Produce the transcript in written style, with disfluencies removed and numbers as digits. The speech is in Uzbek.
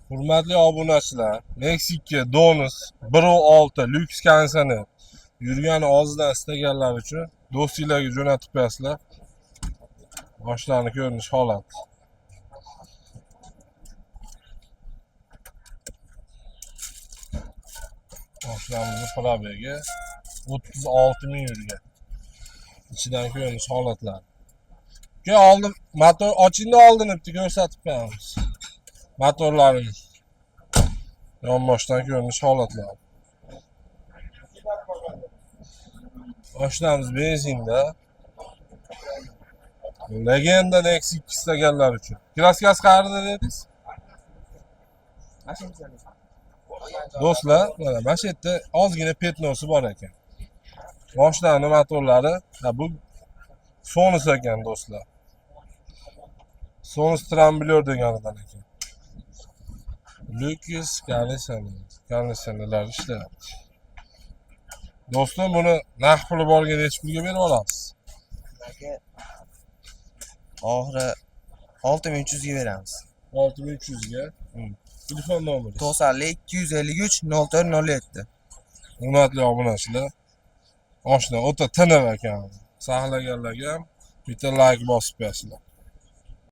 Hurmatli obunachilar, Nexia 2 Donus 1.6 lyuks konditsioner yurgani og'zidan istaganlar uchun do'stinglarga jo'natib qo'yasizlar. Mashinaning ko'rinish holati. Mashinamizni probegi 36 ming yurgan. Ichidan ko'rinish holatlari. Keyin oldin motor ochingda oldin bitta ko'rsatib qo'yamiz. Motorlarini yonboshdan ko'rinish holatlari. Mashinamiz benzinda. Legenda Nexia 2 istaganlar uchun. Kraskasi qayerda dedingiz? Do'stlar, mana shu yerda ozgina petnosi bor ekan. Mashinani motorlari, ha, bu Sonus ekan do'stlar. Sonus tramblyor deganidan ekan. Lyuks konditsioner, konditsionerlar ishlayapti. Do'stim, buni naqd puli borga necha pulga berib olasiz? Aka, oxiri 6300 ga beramiz. 6300 ga. Telefon nomeri. 92 253 04 07. Hurmatli obunachilar, oshna o'ta tiniq ekan. Saqlaganlarga ham bitta like bosib qo'yasizlar.